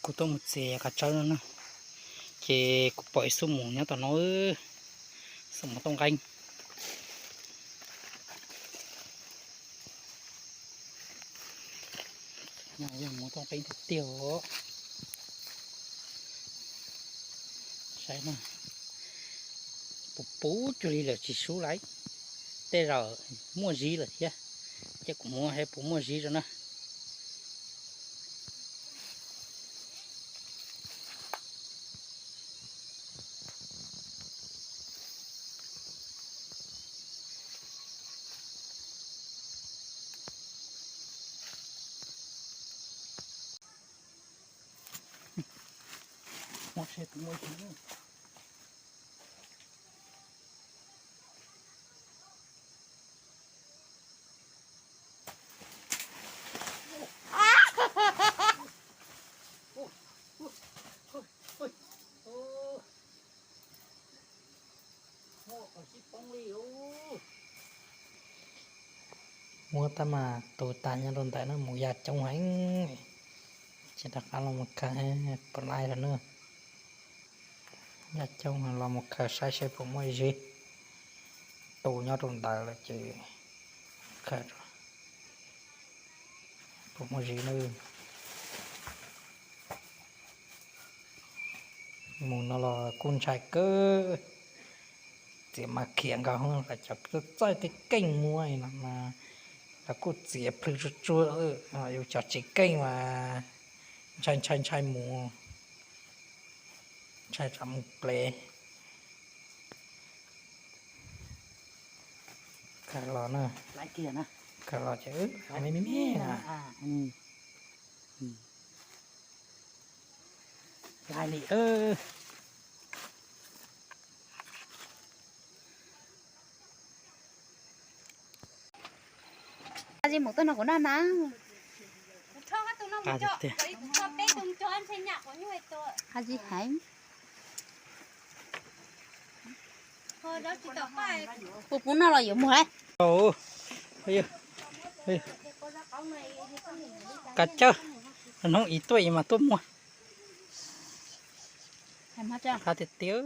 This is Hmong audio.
Kuv tuaj mus txiav kav tsawb no na, ces kuv pom ib xub mus nyob tom no, xub mus tooj nqeeb. Yog mus tooj nqeeb tiag tiag os. Saib no, puv puv cuag li lawm tsis sub lawm. Tej zaum muaj ziv lawm thiab, ces kuv mus saib puas muaj ziv rau na. Muab tab mas tu tas nyob rau ntawm no mus ya coob heev. Ces rov qab los mus khaws pom lais lawm na. Ya coob los mus khaws saib seb puas muaj ziv. Tu nyob rau ntawd lawm ces khaws puas muaj ziv na. Mus no los kuj ntshai kawg. Txiav mas khiav nkaus, lawv cov txawj txawj keej keej muab no mas lawv kuj txiav plhws tsuag tsuag, yus cov tsis keej mas ntshai ntshai ntshai mus, ntshai tsam mus plev. Khaws los na, khaws los ces me me me na. Lais li. Qab zib mus tuaj no kuv noj na. Qab zib heev. Puas puv noj los yuav muag lawm. Kav cawj, hnub ib tuaj ib mas tuaj muag. Qab tiag tiag.